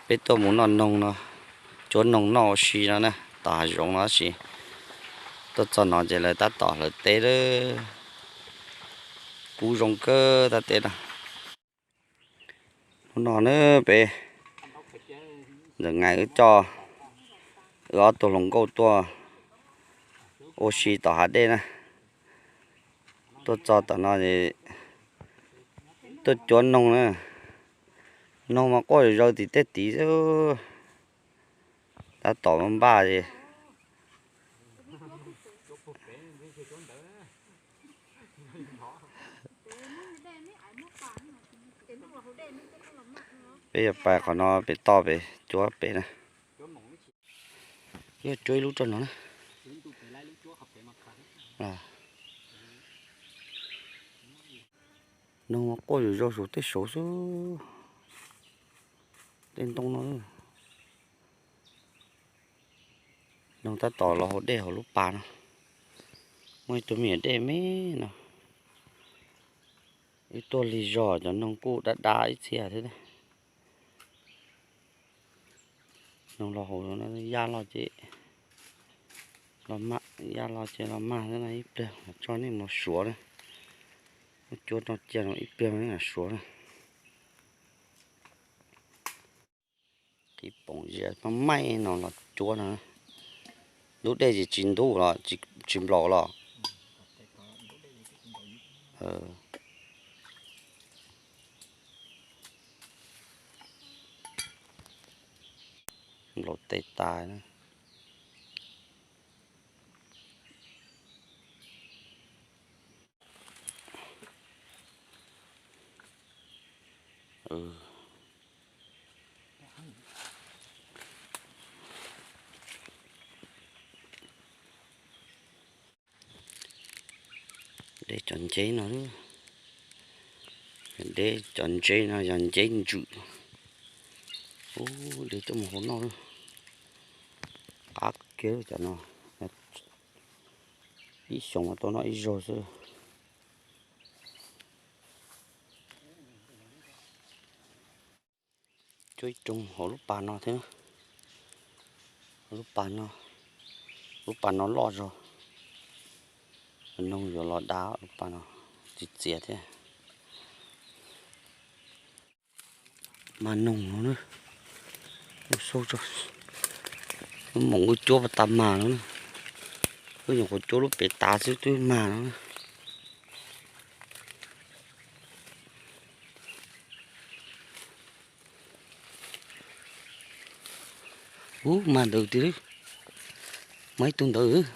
Peb tuaj mus noj noog no, cuab noog noj ua si no na, tom hav zoov no tab sis tuaj txog no ces lawv tab tom hlawv teb lawm. Kub zoo kawg tab teb no. Hnub no na peb ntxawm Ngais wb coj wb ob tug hluas nkauj tuaj ua si tom hav dej na. Tuaj txog tom no es tuaj cuab noog na. Noog mas quaj zaws tim tej tid xwb. Tab tom npaj es peb yuav pais qhov no pem toj pem cuab pem na. Yuav cuab ib lub rau no na. Noog mas quaj zaws zaws saum tej saud xwb, tej ntoo no. Noog tab tom los haus dej hauv lub pas no. Muaj ib tug me nyuam dej me no. Wb tuaj lig zog cov noog kuj dab dab ib txhia thiab. Noog los hauv, yaj loj ces los maj, yaj loj ces los maj xwb no. Ib pliag tso nej mus suav na. Muab cuab no cia no ib pliag nej mam suav na. Qhib poom zias maj maij no los cuab no. Lub dej ces tsis ntub los tsis nplaum los. Nplaum tes tas na. Deb cov nceb no, deb cov nceb no yog nceb ntsws. Ub, deb tuaj mus hauv noj lawm. Qab kiag cov no, ib xyoos mas tau noj ib zaug xwb. Cuab ib rooj hauv lub pas no thiab. Lub pas no, lub pas no loj zog. Noog yuav los da lub pas no, txias txias thiab. Mas noog no na, mus xauj tso, moom wb cuab pas tas mas no na. Wb nyuam qhuav cuab lub pem tas xwb twb mag no na. Ub, mag ntawd tiag, mag ib tug ntawd.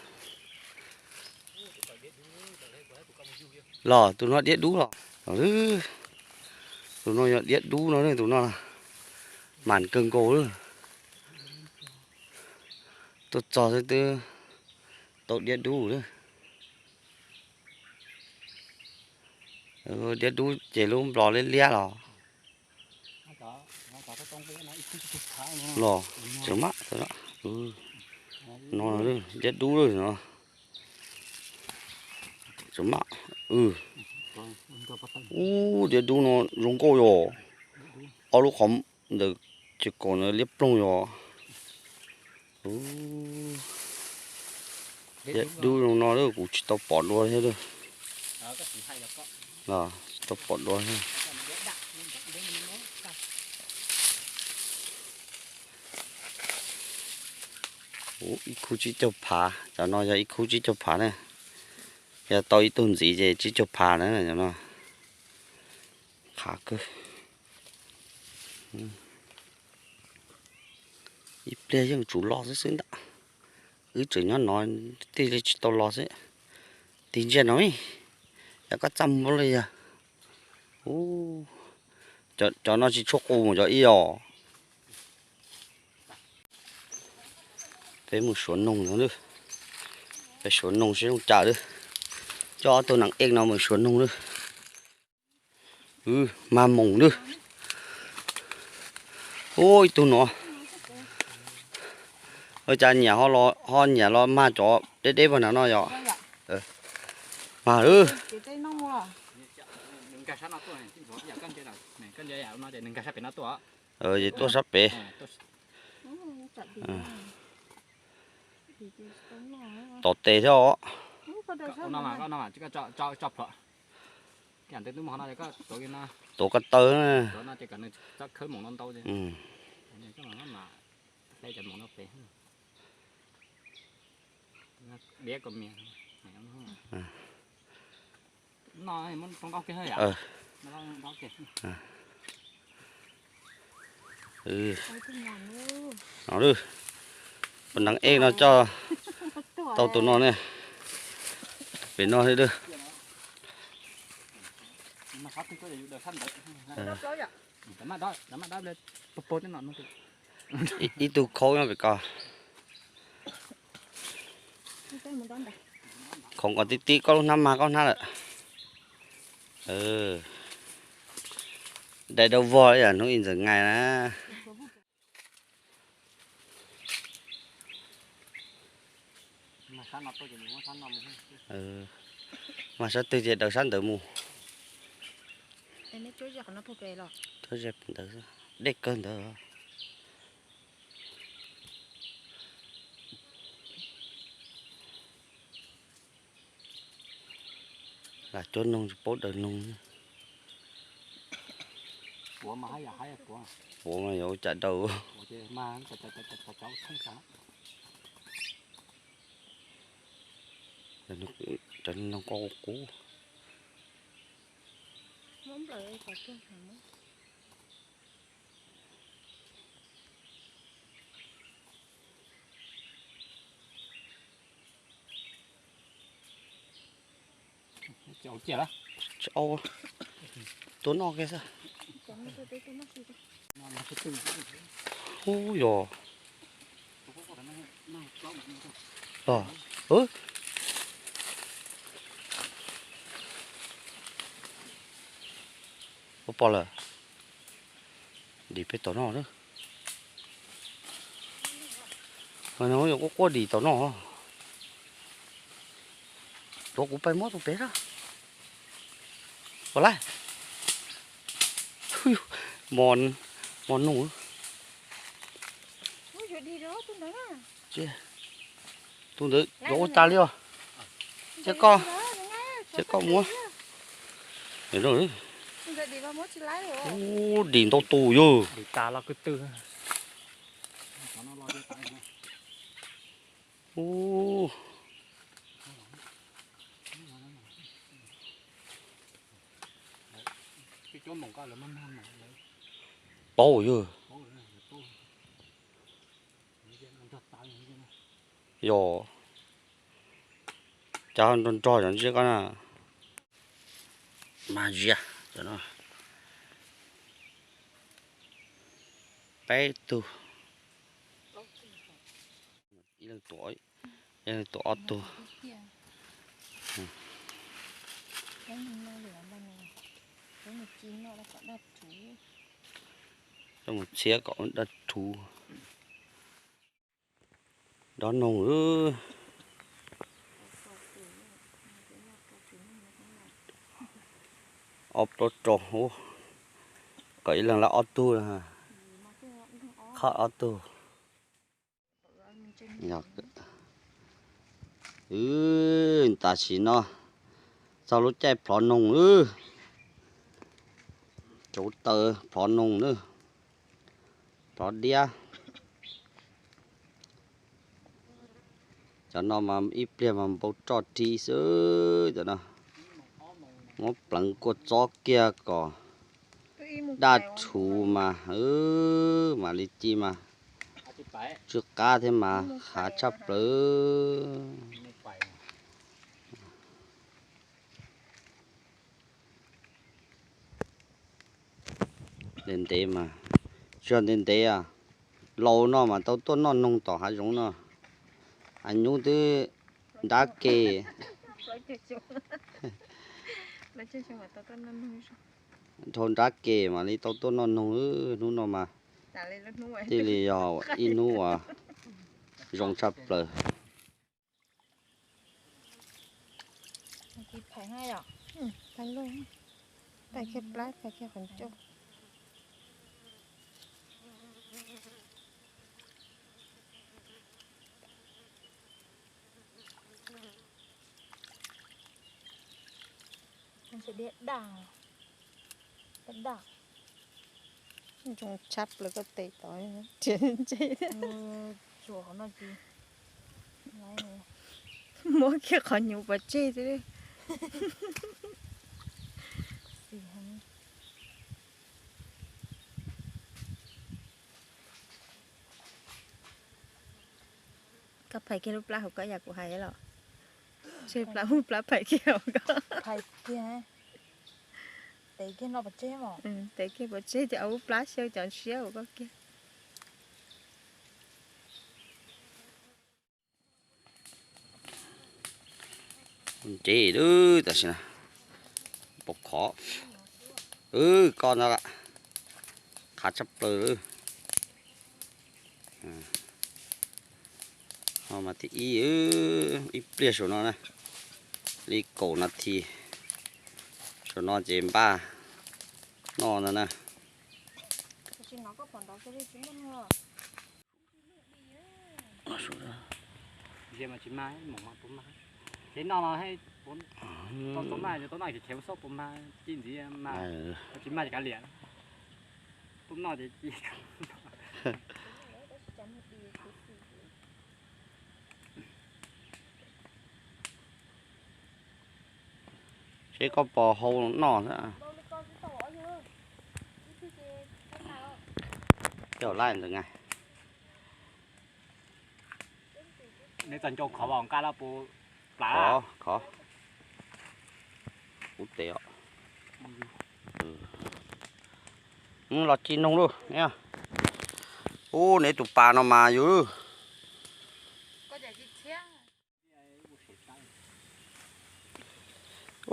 Los tus no diab dub los. Tus no yog diab dub no, tus no mas kawg nkaus lawm. Tuaj txog xwb twb tau diab dub lawm. Diab dub ces lub nplos liab liab los. Los, tseem maj, no, diab dub lawm no. Tseem maj, ub, diab dub no zoo nkauj yom. Ob lub qhov ntawm ces kaum ntawd liab ploog yom. Diab dub zoo no kuv tsis tau pom dua thiab. Tsis tau pom dua thiab. Ib khub tsib caug phav, cov no yog ib khub tsib caug phav na. Yog tau ib tug ntxiv ces tsib caug phav na cov no. Qhav kawg. Ib pliag yeej tsum los xwb xwb ntag. Wb tseem nyob no thiaj li tsis tau los xwb. Tig ntsia no, yog koj txaj muag li yog. Cov no tsis tshua qus mus cov ib os. Peb mus suav noog no, peb suav noog seb zoo cas lawm. Coj ob tug nees ej no mus suav noog lawm. Mag moos lawm. Ub, ib tug no. Ua cas nyiam ho nyiam los mag cov deb deb pag nrad no yom? Mag lawm. Ces tuaj sab pem. Tom tes thiab os. Tuav ko taw na. Pab neeb ej no coj tau tus no ne. Pem no thiab. Ib tug khaub nyob pem ko. Khoov ko tib tib koj lub hnab mag koj hnab lawm. Dai dau vog ib yam hnub ib ntxawm nqaij na. Mag sab twg ces daws sab ntawd mus. Dej kawg ntawd. Lam cuab noog tsis paub daws noog. Puav mas yuav ua cas daws. Cov noog ko qub. Tsis au, tua noj kiag xwb. Ub yog. Ua pom lawm. Dim peb tom no na. Quaj quaj dim tom no. Tuav kuv pais muab tus pem na. Ua laij. Mos noog. Tus ntawd yuav ua cas li os. Cia koj, cia koj muab. Ub, dim ntau tus yog. Ub. Paub yog. Yog. Cas nrog nrog cov ntsiab ko na. Mas zias cov no. Peb tug. Ib leeg tuav, ib leeg tuav ob tug. Coj mus txhiab kom daj rhuv. Dob noog. Ob plaub rau, kom ib leeg lawv ob tug, qhov ob tug. Tam sim no txog lub caij plhov noog, rauv taws plhov noog na, plhov diab. Cov no mas ib pliag mas npau roj ri xwb cov no. Muab pleev kua txob kiag kom daj rhuv mas, mam li ci mas tsw qab thiab mas hav tshaj plaws. Ntev ntev mas, tsis yog ntev ntev, laus no mas tau tuaj noj noog tom hav zoov no. Hav nyub twb nrab ke, dhau nrab ke mam li tau tuaj noj noog. Hnub no mas thiaj li yog ib hnub uas zoo tshaj plaws. Diab daj, diab daj. Zoo tshaj plaws koj tes tod, tsuas ntse. Tsuas qhov no tsis muab kiag qhov nyuv pov tseg xwb. Koj phais kiag lub plab hauv koj yam kuv hais los? Tseg plab hub plab phais kiag hauv koj. Phais kiag, tev kiag no pov tseg. Tev kiag pov tseg ces hub plab xyaw cov siab hauv koj kiag. Ntse lawm tam sim no. Pom khov. Wb koj ntag lam. Qhav tshaj plaws lawm. Mas thib ib, ib pliag saum no na, li kaum nas this, saum no ces npaj noj ntag na. Ze mas tsis mag, mom mas puas mag? Ces noj no, tau tau mag, tau noj ces chev xauj puas mag, ci ntxiv mag, tsis mag ces kav liam, tuaj noj ces ci. Seb koj puas hau noj xwb. Coj laj ntawd nga. Neb txog ncauj khov los nqa los puas plav? Khov, khov. Kuv tes os. Los ci noog lauj. Ub, neb tus pas no mas yus.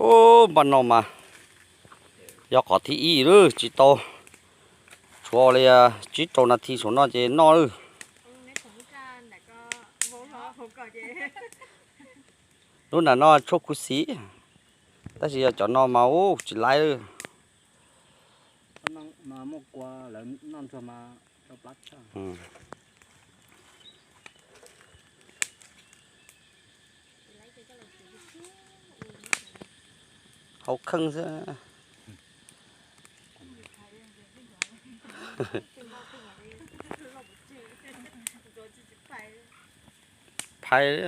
Ub, npaj no mas yog qhov thib ib lawm, tsis tau. Tshuav li tsib rau nas this saum no ces noj lawm. Lub nram no tshuaj khuv xim, tab sis yog cov no mas ub tsis laib lawm. Hau kheej xwb. Phais.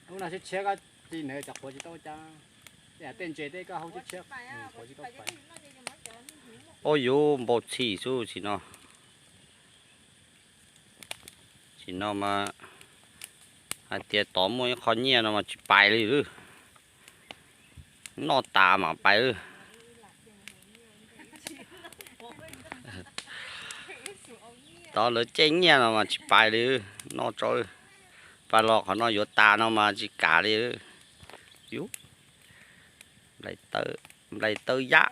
Hnub no tshiab tshiab koj ci nws cov qhuav tsis tau cas, tej ntses tej koj hau tshiab tshiab qhuav tsis tau pais. Ua yuv npau txhij xwb tsis no. Tsis no mas hais tias tod muaj ib qho nyiaj no mas tsis pais li lawm. Noj tas mam pais lawm. Tod lawv caij nyiaj no mas tsis pais li, noj tso. Pais los qhov no yuav tas no mas tsis kam li. Yuv, nplai tawb yam.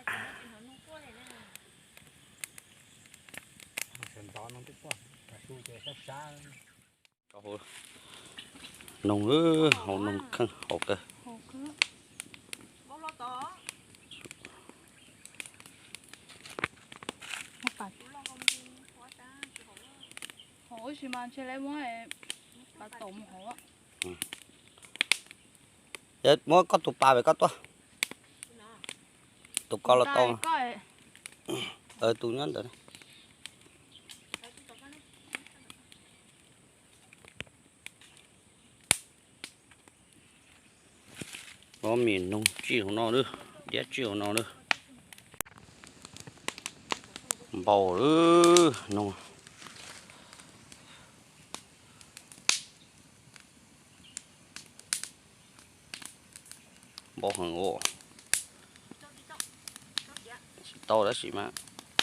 Noog, hau noog kheej hau kawg. Muab koj tus pas pem koj tuaj. Tus ko los tau. Tus nyob ntawd. Ob me noog tsij hauv no lawm, diab tsij hauv no lawm. Npau lawm noog. Npau heev os. Tsis tau tab sis mas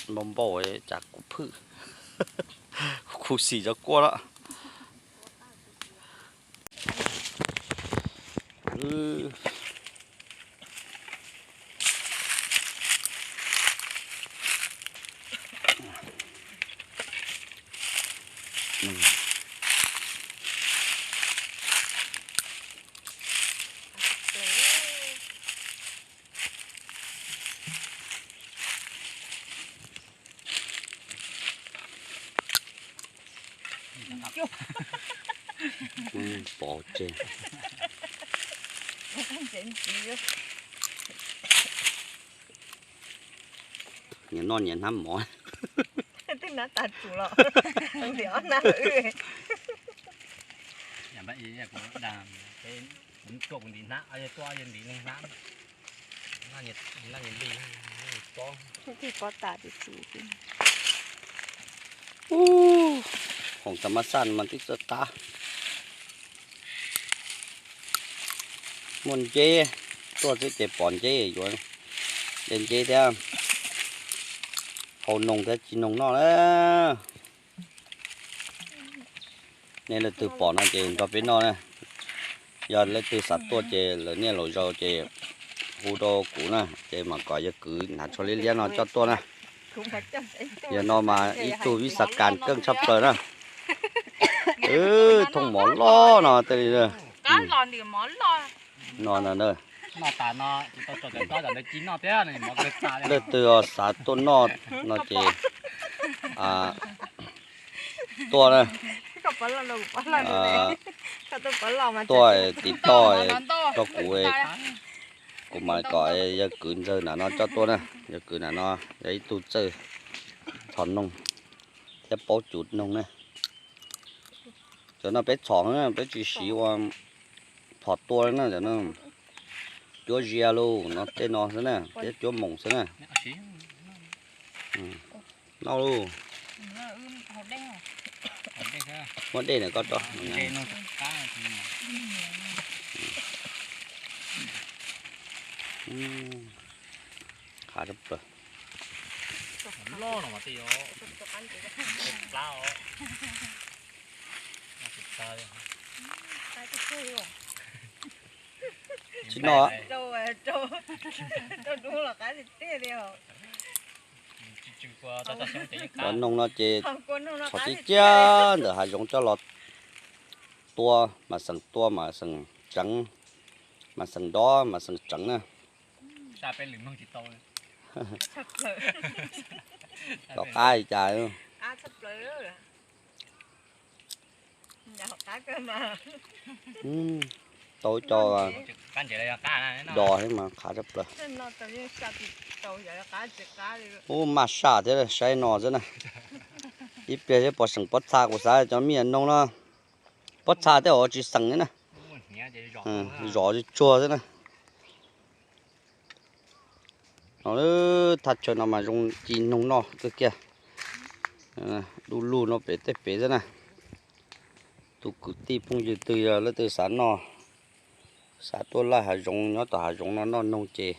npau npau tsam kuv phwj, khuv xim cov kuaj lawm. Pov tseg. Nyias noj nyias hnab mov. Twb hnab tas tsum los, ntim ob hnab. Kuv tuaj kuv ntim hnab, yog tuaj yog ntim neeg hnab. Noj nyias li, noj nyias pob. Ub, khoom tas mas xaj mas tib txawj qab. Muaj nceb, tuaj txij ces pom nceb yuav de nceb thiab hau noog thiab ci noog noj na. Nej leej twg pom no ces nrog peb noj na. Yog leej twg xav tuaj ces lawv niaj laus zaus ces hu rau kuv na, ces mam kom yawg kwv hnav tsho liab liab no coj tuaj na. Yog no mas ib tug vij xav kas keej tshaj plaws na. Thooj mov loj no tej li no na. Leej twg xav tuaj noj no ces tuaj na. Tuaj tiv toj rau kuv, kuv mam kom yawg kwv ntxawg na no coj tuaj na. Yawg kwv na no yog ib tug txawj txhom noog thiab paub cuv noog na. Cov no peb txhom, peb tsis siv ua phom tua na, cov no cuab zias los no tej no xwb na, thiab cuab moos xwb na. Noj lauj. Muab dej na koj tso. Qab tshaj plaws. Tsis noj. Cov noog no ces txhom tib ciab ntawm hav zoov coj los tua, mas xeem tua mas xeem tseev, mas xeem dob mas xeem tseev na. Rov qab li cas. Tau cov dos thiab mas qab tshaj plaws. Ub, maj saj thiab saib no xwb na. Ib pliag thiab pom xeem pob txha, kuv xav cov me nyuam noog no pob txha tej zaum tsis xeem li na. Zom tsuag xwb na. No thaj chaw no mas zoo ci noog noj kawg kiag. Du lug no pem tej pem xwb na. Tus kwv tij phooj ywg twg yog leej twg xav noj, xav tuaj laij hav zoov nyob tom hav zoov no noj noog ces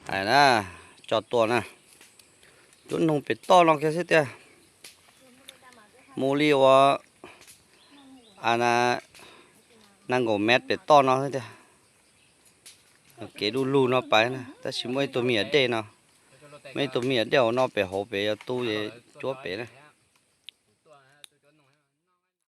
hais na, coj tuaj na. Cuab noog pem toj no kiag xwb tiag. Mus li uas nees nkaum mev pem toj no xwb tiag. Kev du lug no pais na, tab sis muaj ib tug me nyuam dej no, muaj ib tug me nyuam dej hauv no pem hauv pem yog tu cuab pem na.